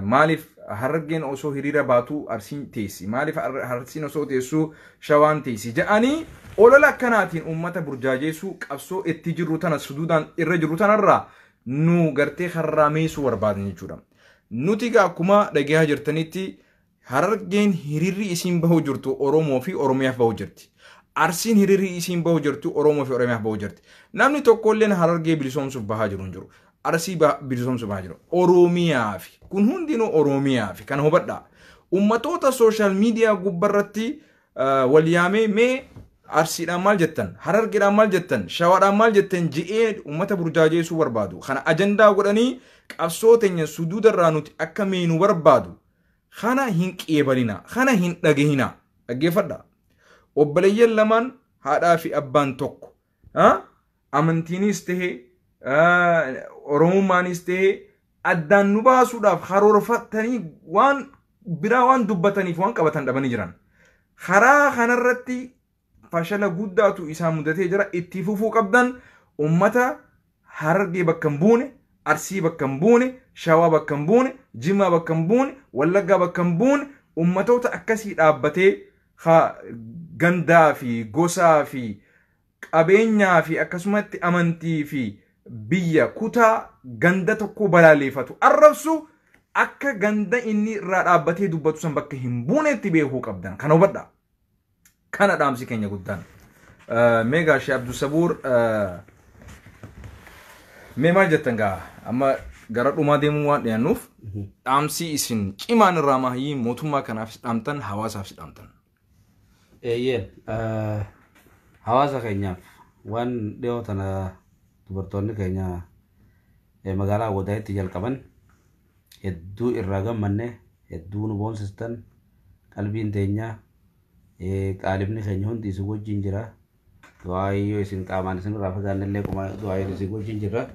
maaliif Harargeen osoo hiriira baatu Arsiin teessi, maaliif Arsiin osoo teessu Shawaan teessi jedhanii olola akkanaatiin uummata burjaajeessuu qabsoo itti jirru tana suduudhaan irra jirru tanarraa nu gartee harraameessuu barbaadan jechuudha. Nuti gaa akkuma dhagahaa jirtanitti Harargeen hiriirri isiin bahuu jirtu Oromoo fi Oromiyaaf bahuu jirti. Arsiin hiriirri isiin bahuu jirtu Oromoo fi Oromiyaaf bahuu jirti. Namni tokkolleen Harargee bilisoomsuuf bahaa jiru hin jiru. Arsii bilisoomsuuf bahaa jiru. Oromiyaa fi kun hundinuu Oromiyaa fi kana hubadhaa. Ummatoota sooshaal miidiyaa gubbarratti wal yaamee mee Arsiidhaan maal jettan, Harargeedhaan maal jettan, Shawaadhaan maal jettan je'ee uummata burjaajeessuu barbaadu. Kana ajandaa godhanii qabsoo teenya suduudarraa nuti akka meenuu barbaadu. Kana hin qeebalina, kana hin dhagahina. Dhaggeeffadhaa. Obboleeyyan lamaan haadhaa fi abbaan tokko. Amantiinis ta'e, Oromummaanis ta'e addaan nu baasuudhaaf karoorfatanii waan Biraa waan dubbataniif waan qabatan dhabanii jiran. Karaa kanarratti fashala guddaatu isaan mudatee jira. Itti fufuu qabdan ummata Harargee bakka hin buune, Arsii bakka hin buune, Shawaa bakka hin buune, Jimmaa bakka hin buune, Wallaggaa bakka hin buune, ummatoota akkasii dhaabbatee gandaa fi gosaa fi qabeenyaa fi akkasumatti amantii fi biyya kutaa ganda tokko balaaleeffatu arrabsu akka ganda inni irraa dhaabbatee dubbatu san bakka hin buunetti beekuu qabdan. Kana hubadhaa. Kana dhaamsi keenya guddaan. Mee gaashee Abdusabuur, mee maal jettan gaa amma gara dhumaa deemuu waan dhiyaannuuf, dhaamsi isin cimaan irraa maayyii mootummaa kanaafis dhaamtan, hawaasaafis dhaamtan? Eeyyeen, hawaasa keenyaaf waan dhiyoo tana dubartoonni keenya magaalaa Awwadaayitti jalqaban hedduu irraa gammanne, hedduu nu boonsistan. Qalbiin teenya, qaalibni keenya hundi isin wajjin jira. Du'aa yoo isin qaamaan isin irraa fagaanne illee du'aa isin wajjin jira.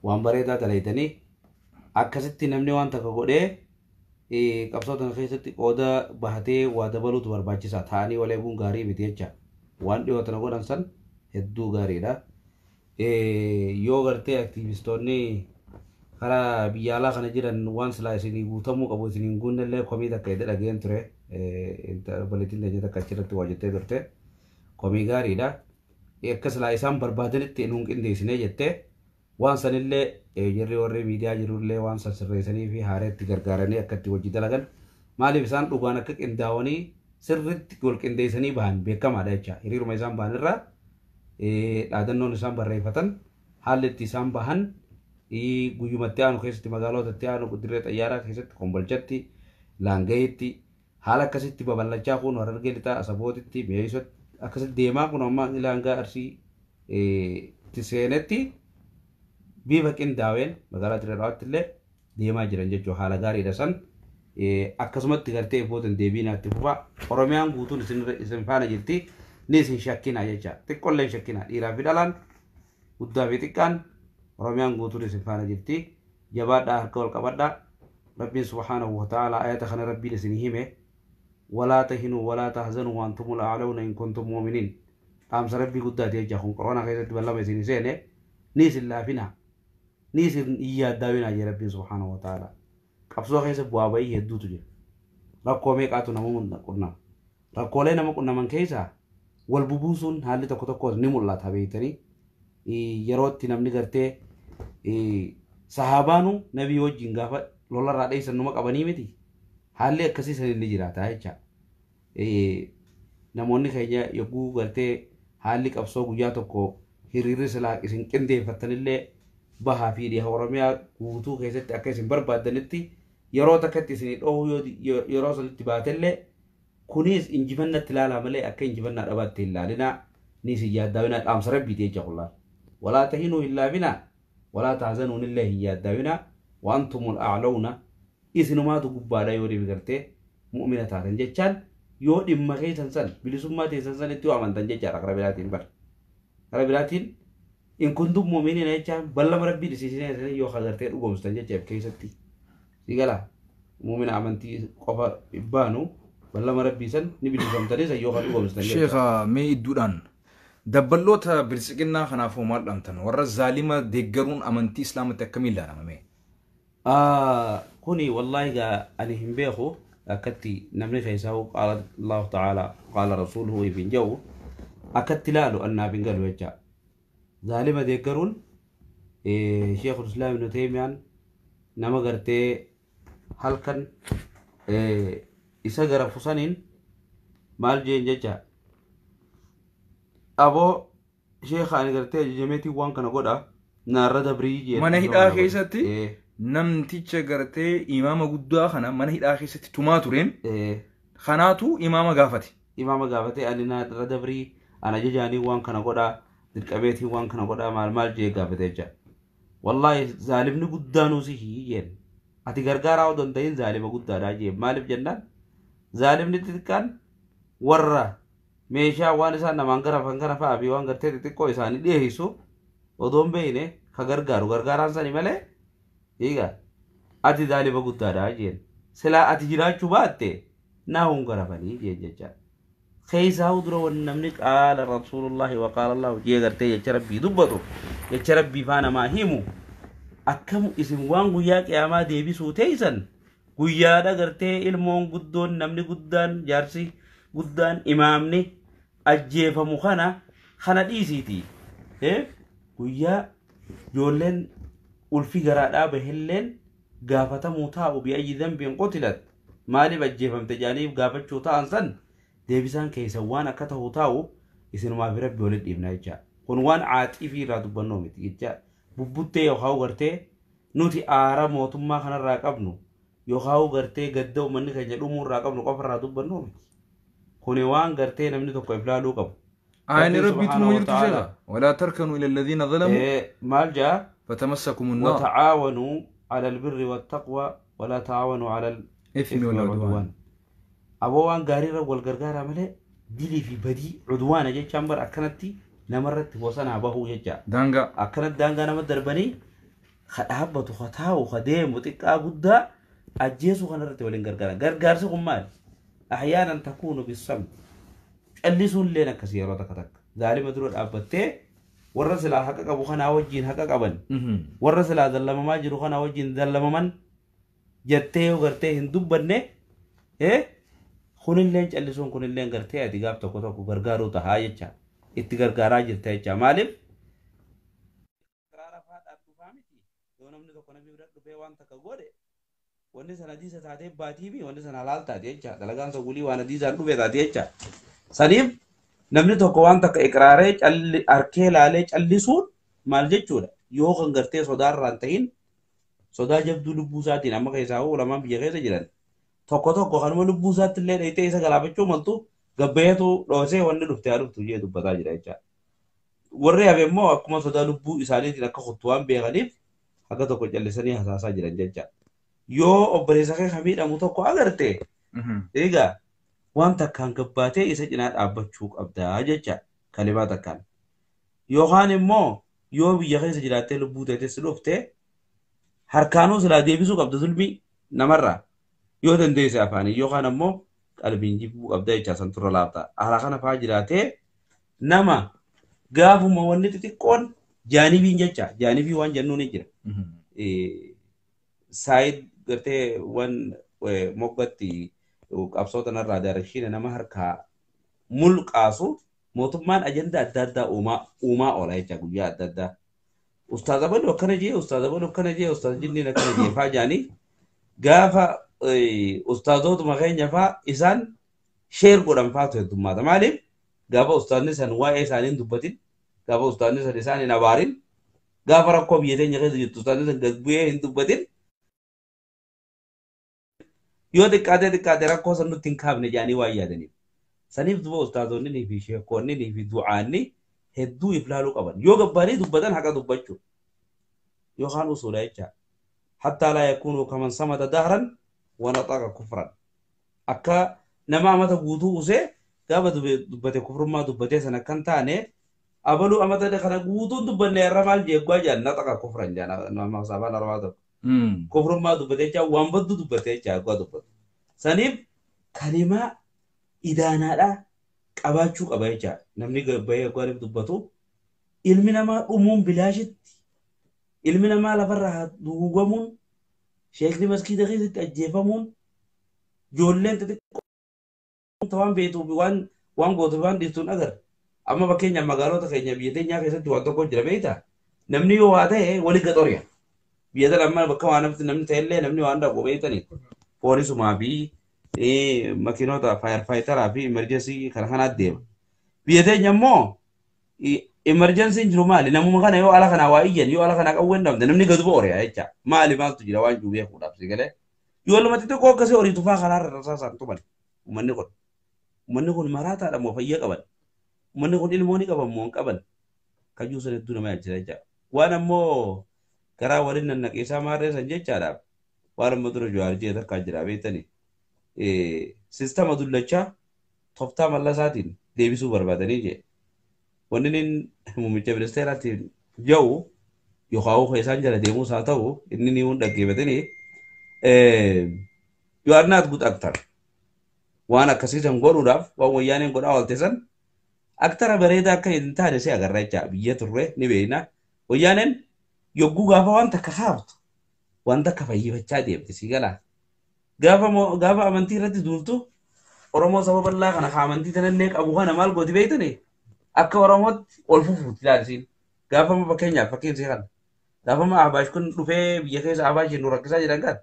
Waan bareedaa dalaydanii, akkasitti namni waan takka godhee qabsoo tana keessatti qooda bahatee waa dabaluutu barbaachisaa, ta'anii wal eeguun gaarii miti jecha. Waan dhiyoo tana godhan san hedduu gaariidha. Yoo gartee aktiivistoonni karaa biyya alaa kana jiran waan silaa isinii guutamuu qabu isin hin guunne illee, komii takka itti dhageen ture. Obboleettiin teenya takka achirratti waa jettee turte. Komii gaariidha. Akka silaa isaan barbaadanitti nuun qindeessinee jettee, waan sanillee jarri warri miidiyaa jirullee waan san sirreessanii fi haareetti gargaaranii akka itti hojii dalagan, maaliif isaan dhugaan akka qindaa'anii sirriitti wal qindeessanii bahan beekamaadha jecha. Hiriiruma isaan bahan irraa dhaadannoon isaan barreeffatan, haalli itti isaan bahan, guyyumatti aanu keessatti magaalota itti aanu dirree xayyaaraa keessatti, Kombolchatti, Laangayitti, haala akkasitti babal'achaa kun Harargee Lixaa Asabootitti, Mi'eessotti akkasitti deemaa kun amma laangaa Arsii itti seenetti bifa qindaa'een magaalaa Dirree Dhawaatti illee deemaa jiran jechuudha. Haala gaariidha san. Akkasumatti gartee boodan deebiinaatti fufa. Oromiyaan guutuun isin faana jirti. Ni isin shakkinaa jecha. Xiqqoollee shakkinaa, dhiiraa fi dhalaan, guddaa fi xiqqaan, Oromiyaan guutuun isin faana jirti. Jabaadhaa, harka wal qabadhaa. Rabbiin subhaanahu wa ta'ala ayata kana Rabbiin isin hime. ولا تهنوا ولا تحزنوا وأنتم الأعلون إن كنتم مؤمنين. Dhaamsa Rabbii guddaati jecha kun. Quraana keessatti ballama isin seene, ni isin laafinaa, ni isin yaaddaawinaa jee Rabbiin subhaanahu wa ta'ala. Qabsoo keessa bu'aa bahii hedduutu jira. Rakkoo meeqaatu nama qunnama. Rakkoolee nama qunnaman keessaa wal bubuusuun haalli tokko tokkos ni mul'ata beektanii. Yerootti namni gartee sahaabaanu nabii wajjin gaafa lolarraa dheessan numa qabanii miti. Haalli akkasii san ni jiraata jecha. Namoonni keenya yogguu gartee haalli qabsoo guyyaa tokko hiriirri silaa isin qindeeffattanillee bahaa fi dhiha Oromiyaa guutuu keessatti akka isin barbaaddanitti yeroo takkatti isin dhohuu yeroo sanitti baatellee, kunis injifannatti ilaalaa malee akka injifannaa dhabaatti hin ilaalinaa, ni isin yaaddaawinaa. Dhaamsa Rabbiiti jecha kullaan. ولا تهنوا hin laafinaa, ولا تحزنوا illee hin yaaddaawinaa, وأنتم الأعلون isinumaatu gubbaadha yoo dhibi gartee mu'mina taatan jechaan, yoo dhimma keessan san bilisummaa teessan sanitti yoo amantan jechaadha. Karaa biraatiin bar karaa biraatiin إن كنتم مؤمنين jechaan ballama Rabbiin isin yoo agartee dhugoomsitan jecha keessatti si gala. Mu'mina amantii qofa baanu, ballama Rabbii san ni bilisomtanii san yoo kan dhugoomsitan jecha. Sheekha, mee idduudhaan dabballoota bilisiqinnaa kanaafuu maal dhaamtan? Warra zaalima deeggaruun amantii Islaamatti akkamiin ilaalama mee? Kuni wallaahi gaa ani hin beeku akkatti namni keessaa قال الله تعالى قال رسوله hin jedhu akkatti ilaalu annaaf hin galu jecha. Zaalima deeggaruun, Sheekul Islaam Ibnu Teemiyaan nama gartee halkan isa gara fusaniin maal jeen jecha, aboo sheekha, ani gartee ajajameetiin waan kana godha, naarra dabrii jeen. Mana hidhaa keessatti namticha gartee imaama guddaa kana mana hidhaa keessatti tumaa tureen kanaatu imaama gaafate. Imaama gaafate, ani naarra dabrii, ana ajajaanii waan kana godha, dirqameetiin waan kana godha, maal maal jee gaafate jecha. Wallaahi zaalimni guddaanuu si jeen. Ati gargaaraa odoo hin ta'in zaalima guddaadha jeen. Maaliif jennaan, zaalimni xixiqqaan warra meeshaa waan isaan namaan garafan kana fa'aa fi waan gartee xixiqqoo isaanii dhiyeessu odoo hin beekne ka gargaaru gargaaraan sani malee, egaa ati zaalima guddaadha jeen. Silaa ati jiraachuu baatte naa hun garafanii jee jecha. Keessaa dura wanni namni qaala rasuulullaahi wa qaala allahu jee gartee jecha rabbii dubbatu jecha rabbii faa namaa himu akkam isin waan guyyaa qiyaamaa deebisuu teeysan guyyaadha gartee ilmoon guddoon namni guddaan jaarsi guddaan imaamni ajjeefamu kana dhiisiiti. Guyyaa ijoolleen ulfi garaadhaa bahilleen gaafatamuu taa'u bi'ayyi dhanbiin qutilat maaliif ajjeefamte jaaniif gaafachuu ta'an san deebisaan keessa waan akka ta'u taa'u isinumaaf rabbi walitti dhiibna jecha. Kun waan caaxifii irraa dubbannoo miti jecha. Bubbuttee yookaan gartee nuti aara mootummaa kanarraa qabnu yookaan gartee gadda uummanni keenya dhumuu irraa qabnu qofa irraa dubbannoo miti. Kuni waan gartee namni tokko iflaaluu qabu. Ayni rabbiitu nu jirtu sheekha. Walaa tarkanuu ila alladhiina zalamuu maal jaa fatamassakumu nnaar. وتعاونوا على البر والتقوى ولا تعاونوا على الإثم والعدوان. أبو وان غاريرا والغرغارة ملي دلي في بدي عدوان جي شامبر أكنتي نمرت وصنا بهو جي دانغا أكنت دانغا نمت دربني خدابة خطاو خديم وتقا قدا أجيسو خنرت ولين غرغارة غرغار سكم مال أحيانا تكون بالصمت اللي سون لنا كثيرا تكتك ظالم درود أبتة warra silaa haqa qabu kanaa wajjin haqa qaban warra silaa zallamamaa jiru kanaa wajjin zallamaman jettee yoo gartee hin dubbanne kunilleen callisuun kunilleen gartee ati gaaf tokko tokko gargaaruu tahaa jecha itti gargaaraa jirta jecha maaliif karaara faadhaaf dhufaa miti yoo namni tokko namni bira dhufee waan takka godhe wanni sana hadiisa taatee baatii fi wanni sana halaal taate jecha dalagaan isa gulii waan hadiisaan dhufe taate jecha saniif namni tokko waan takka iqraaree harkee laalee callisuun maal jechuudha yoo kan gartee sodaarraa hin ta'in sodaa jabduu lubbuu isaatiin amma keessaa ulamaan biyya keessa jiran tokko tokko kanuma lubbuu isaatti illee dheeytee isa galaafachuu maltu gabbayeetu dhoosee wanni dhufte haa dhuftu jee dubbataa jira jechaadha. Warri hafe immoo akkuma sodaa lubbuu isaaniitiin akka kuttu waan beekaniif akka tokko callisanii hasaasaa jiran jechaadha. Yoo obboleessa kee kan miidhamu tokko agarte egaa waan takkaan gabbaatee isa cinaa dhaabbachuu qabdaa jecha kalimaa takkaan. Yookaan immoo yoo biyya keessa jiraattee lubbuu teetes dhufte harkaanuu silaa deebisuu qabda zulmii namarraa yoo dandeesse afaanii yookaan ammoo qalbiin jibbuu qabda jecha san turra laafta. Haala kana fa'aa jiraatee nama gaafuma wanni xixiqqoon jaanibiin jecha jaanibii waan jennuun ni jira. Saayid gartee waan moggatti qabsoota narraa daarashiina nama harkaa mulqaasu mootummaan ajandaa adda addaa uumaa oola jecha guyyaa adda addaa. Ustaaz Abaluu akkana jee, Ustaaz Abaluu akkana jee, Ustaaz Jinniin akkana jee faa jaanii gaafa ustaazootuma keenya faa isaan sheer godhan faatu heddummaata. Maaliif gaafa ustaazni san waa'ee isaanii hin dubbatin, gaafa ustaazni san isaan hin abaarin, gaafa rakkoo biyya teenya keessa jirtu ustaazni san gad bu'ee hin dubbatin yoo xiqqaatee xiqqaatee rakkoo san nutti hin kaafne jedhanii waan yaadaniif. Saniif duba ustaazonni fi sheekonni fi du'aanni hedduu iflaaluu qaban. Yoo gabbaanii dubbatan haqa dubbachuu yookaan usuula jecha. Hattaa laa yakuunu kaman samada dahran wa naxaqa kufran. Akka nama amata guutuu usee gaafa dubbate kufrummaa dubbatee sana akkan taane abaluu amata kana guutuun dubbanne irra maal jeeggaa jedhan naxaqa kufran jedhan nama afaan arabaa tokko. Kufrummaa dubbatee jecha waan baddu dubbatee jecha eeggaa dubbatu. Saniif kalimaa idaanaadhaa qabaachuu qaba jecha namni bahee eeggaa dubbatu ilmi namaa dhumuun bilaashitti ilmi namaa lafarraa dugugamuun sheekni maskiida keessatti ajjeefamuun ijoolleen xixiqqoo waan beektuuf waan gootuuf waan dhiiftuun agarra. Amma fakkeenyaaf magaalota keenya biyya teenyaa keessatti waan tokko jira beektaa namni yoo waa ta'e wali gaxoriya. Biyya tana amma bakka waan namni ta'ellee namni waan dhaqu beektanii poolisumaa fi makiinota faayarfaayitaraa fi imerjensii kana kanaatti deema. Biyya teenya immoo imerjensiin jiru maali? Namuma kana yoo ala kanaa waa iyyan yoo ala kanaa qawween dhabde namni gadi bo'ooriya jecha. Maali maaltu jira waan jiru beekuudhaaf si galee. Yoo lamatti xiqqoo akkasii horii tufaa kanaarra rasaasaan tuman uummanni kun. Uummanni kun maraataadha moo fayyaa qaban? Uummanni kun ilmoo ni qaban moo hin qaban? Kayyuu san hedduu nama yaachisa jecha. Waan ammoo karaa waliin nannaqiisaa maarree san jechaadhaaf waan amma dura Jawaar jee takkaa jira beektanii. Sistama dullachaa tooftaa mallasaatiin deebisuu barbaadanii jee. Wanni inni muummicha ministeeraatiin jedhu yookaan isaan jala deemuus haa ta'u inni ni hun dhaggeeffatanii You are not good actor. Waan akkasii san godhuudhaaf waan wayyaaneen godhaa oolte san aktara bareedaa akka hin taane si agarra jecha biyya turre ni beekna. Wayyaaneen yogguu gaafa waan takka kaaftu waan takka fayyifachaa deemte si galaa. Gaafa amantii irratti duultu Oromoo saba bal'aa kana ka amantii tanallee qabu kana maal gooti beektani? Akka Oromootti ol fufuutti ilaalisiin. Gaafa fakkeenyaaf fakkeenya kana. Gaafa Ahbaash kun dhufee biyya keessa Ahbaash nu rakkisaa jiran kan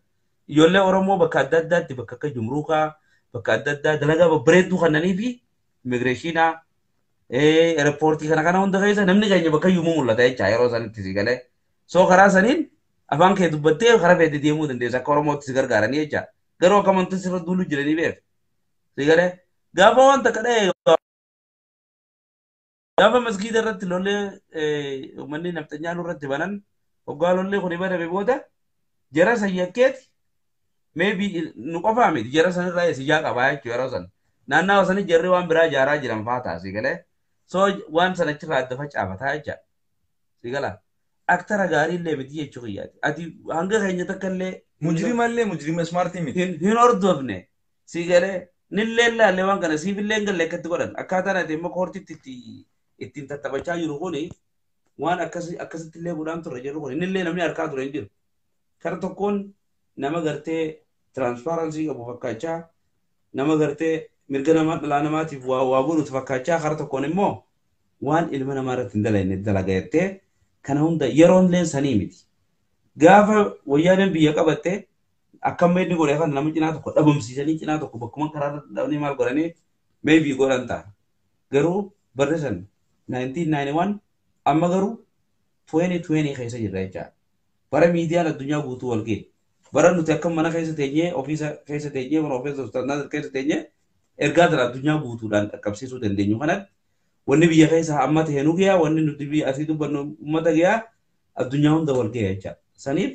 ijoollee Oromoo bakka adda addaatti bakka akka Jumruukaa bakka adda addaa dalagaa babbareedduu kannanii fi immigireeshinaa eerpoortii kana kana hunda keessa namni keenya bakka iyyuu mul'ata jecha yeroo sanitti si galee. Soo karaa saniin afaan kee dubbattee karaa feete deemuu dandeessa akka Oromootti si gargaaranii jecha. Garuu akka amantii sirra duulu jiranii beek. Si galee gaafa waan takka dha'e gaafa masgiida irratti lollee uummanni nafxanyaa irratti banan hoggaa lollee kun baname booda jara san yakkeeti maybe nu qofaa miti jara san irraa sijaa qabaa jechuudha yeroo san. Naannawa sanii jarri waan biraa ijaaraa jiran fa'aa ta'a si galee. So waan sana achirraa adda facaafataa jecha. Si galaa. Aktara gaarii illee miti jechuu kiyyaati. Ati hanga keenya takka illee Mujrima illee mujrima ismaartii miti. Hin hordofne. Si galee nillee ilaalle waan kana siif illee hin galle akkatti godhan. Akkaataan ati immoo koortitti ittiin tattaphachaa jiru kuni waan akkasitti illee godhaan turre jedhu kuni nillee namni harkaa ture hin jiru. Kara tokkoon nama gartee tiraanspaaransii qabu fakkaachaa nama gartee mirga namaa dhalaa namaatiif waa godhutu fakkaachaa kara tokkoon immoo waan ilma namaa irratti hin dalagne dalaga jettee kana hunda yeroon illee sanii miti. Gaafa wayyaaneen biyya qabatte akkam inni godhe kan nama cinaa tokko dhabamsiisanii cinaa tokko bakkuma karaa irratti dhabanii maal godhanii maybe godhan ta'a. Garuu barri san 1991 amma garuu 2020 keessa jirra jechaadha. Bara miidiyaan addunyaa guutuu wal ga'e. Bara nuti akka mana keessa teenyee ofiisa keessa teenyee mana ofiisa ustaanaa keessa teenyee ergaa tana addunyaa guutuudhaan dhaqqabsiisuu dandeenyu kanatti wanni biyya keessa amma ta'e nu gayaa wanni nuti biyya asii dubbannu uummata gayaa addunyaa hunda wal ga'e jechaadha. Saniif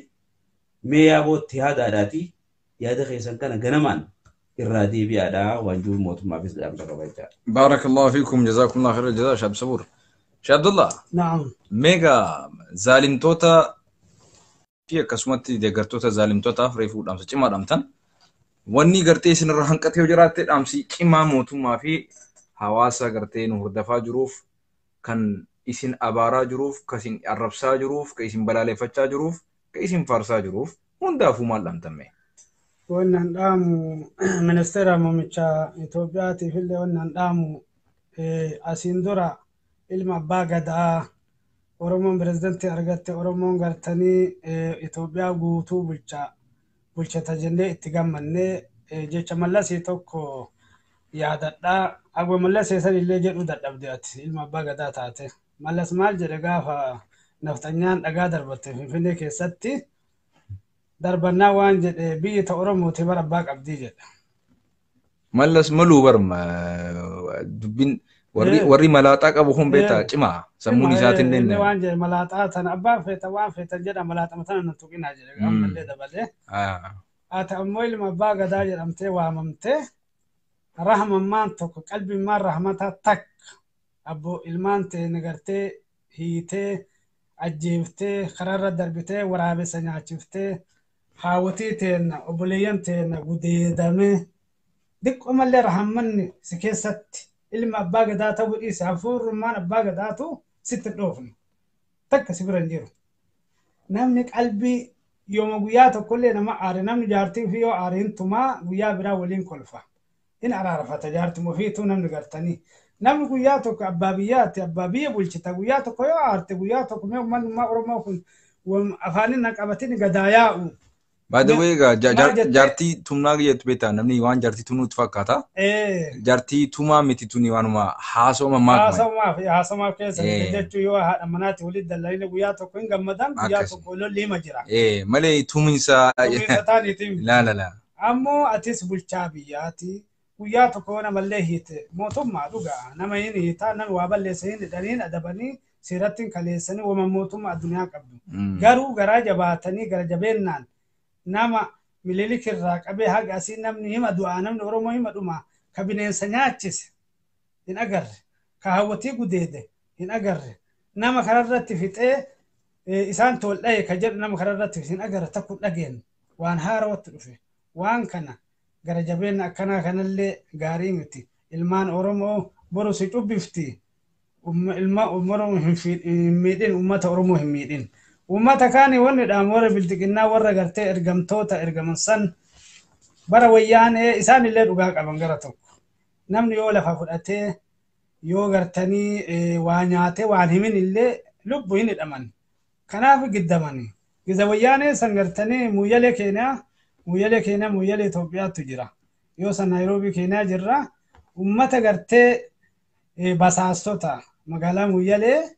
mee yaabootti yaadaadhaatii yaada keessan kana ganamaan irraa deebi'aadhaa waan jiru mootummaafis dhaamsa qaba jechaadha. Baarakallahu fiikum jazaakumullahu khairal jazaa Shaab Sabuur. Sheekh Abdullah. Naam. Meegaa zaalimtoota fi akkasumatti deeggartoota zaalimtootaaf reefuu dhaamsa cimaa dhaamtan. Wanni gartee isinirra hanqatee yoo jiraatte dhaamsi cimaa mootummaa fi hawaasa gartee nu hordofaa jiruuf kan isin abaaraa jiruuf, kan isin arrabsaa jiruuf, kan isin balaaleffachaa jiruuf, kan isin faarsaa jiruuf hundaafuu maal dhaamtamme? Wannan dhaamu ministeera muummicha Itoophiyaatiif illee wannan dhaamu asiin dura ilma abbaa gadaa Oromoon pirezidantii argatte Oromoon gartanii Itoophiyaa guutuu bulchata jennee itti gammannee jecha Mallasii tokko yaadadhaa. Agwa Mallasii san illee jedhu dadhabde ati ilma abbaa gadaa taate. Mallas maal jedhe gaafa naftanyaan dhagaa darbatte Finfinnee keessatti darbannaa waan jedhe biyyi ta Oromooti bara abbaa qabdii jedhe. Mallas maluu barma dubbin warri malaaxaa qabu kun beektaa cimaa sammuun isaatiin Inni waan jedhe malaaxaa tana abbaan feeta waan feetan jedha malaaxama tana na tuqinaa jedhe ammallee dabalee. Ati ammoo ilma abbaa gadaa jedhamtee waamamtee rahmammaan tokko qalbimmaan rahmataa takka abbo ilmaan ta'e gartee hiitee ajjeeftee karaarra darbitee waraabessa nyaachiftee haawwatii teenna obboleeyyan teenna gudeedamee diqqoo mallee rahammanni si keessatti ilma abbaa gadaa ta'uu dhiise hafuurummaan abbaa gadaatu sitti dhoofne takka si bira hin jiru. Namni qalbii yooma guyyaa tokkollee nama aare namni jaartii fi yoo aare hin tumaa guyyaa biraa waliin kolfa. In araarfata jaartuma ofiituu namni gartanii. Namni guyyaa tokko abbaa biyyaatti abbaa biyya bulchita guyyaa tokko yoo aarte guyyaa tokko mee uummanni Oromoo kun afaanin na qabatin gadaa yaa'u. By the way, jaartii tumnaa jettu beektaa namni waan jaartii tumnuutti fakkaata. Jaartii tumaa miti tuni waanuma haasawama maakuma. Haasawamaaf keessa jechuun yoo haadha manaatti walitti dallalina guyyaa tokko hin gammadan guyyaa tokko lolli hima jira. Malee tumiinsa. Tumiinsa taaniitiin. La la la. Ammoo atis bulchaa biyyaati. Guyyaa tokko namallee hiite mootummaa dhugaa nama hin hiitaa nama waa balleessa hin hidhanii adabanii seeratti hin kaleessanii wama mootummaa addunyaa qabdu. Garuu garaa jabaatanii gara jabeennaan nama Minilik irraa qabee haga asii namni hima du'aa namni Oromoo hima dhumaa ka bineensa nyaachise hin agarre ka hawwatii gudeede hin agarre nama kanarratti fixee isaan tol dhaye ka jedhu nama kanarratti hin agarre takku dhageen waan haarawatti dhufe waan kana Gara jabeenna akkanaa kanallee gaarii miti. Ilmaan Oromoo boru si cubbifti. Ilma Oromoo hin miidhin, uummata Oromoo hin miidhin. Uummata kaani wanni dhaamu warra bilxiqinnaa, warra gartee ergamtoota ergaman san, bara wayyaanee isaanillee dhugaa qaban gara tokko. Namni yoo lafa fudhatee, yoo gartanii waa nyaatee waan himin illee lubbu hin hidhaman. Kanaaf giddamani. Giza wayyaanee san gartanii muyyalee Keeniyaa, muyyalee Keeniyaa, muyyalee Itoophiyaatu jira. Yoo san Naayiroobii Keeniyaa jirra. Uummata gartee basaastota magaalaa muyyalee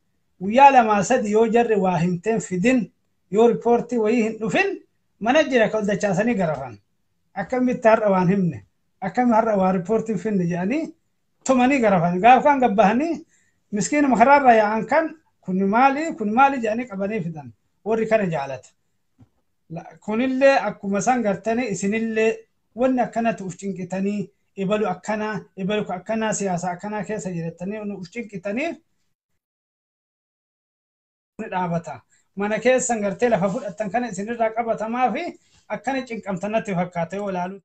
guyyaa lamaa sadi yoo jarri waa himteen fidin, yoo riippoortii wayii hin dhufin, mana jira kan dachaasanii garafan. Akkamitti har'a waan himne, akkami har'a waa riippoortii finne jedhanii tumanii garafan. Gaaf kan gabbahanii miskiinuma karaarra yaa'an kan kun maali, kun maali jedhanii qabanii fidan. Warri kana jaalata. Kunillee akkuma san gartanii isinillee wanni akkanatti uf cinqitanii, ibalu akkanaa, ibalu akkanaa, siyaasa akkanaa keessa jirattanii uf cinqitaniif ni dhaabata. Mana keessan gartee lafa fudhattan kana isinirraa qabatamaa fi akkana cinqamtan natti fakkaata yoo ilaalu.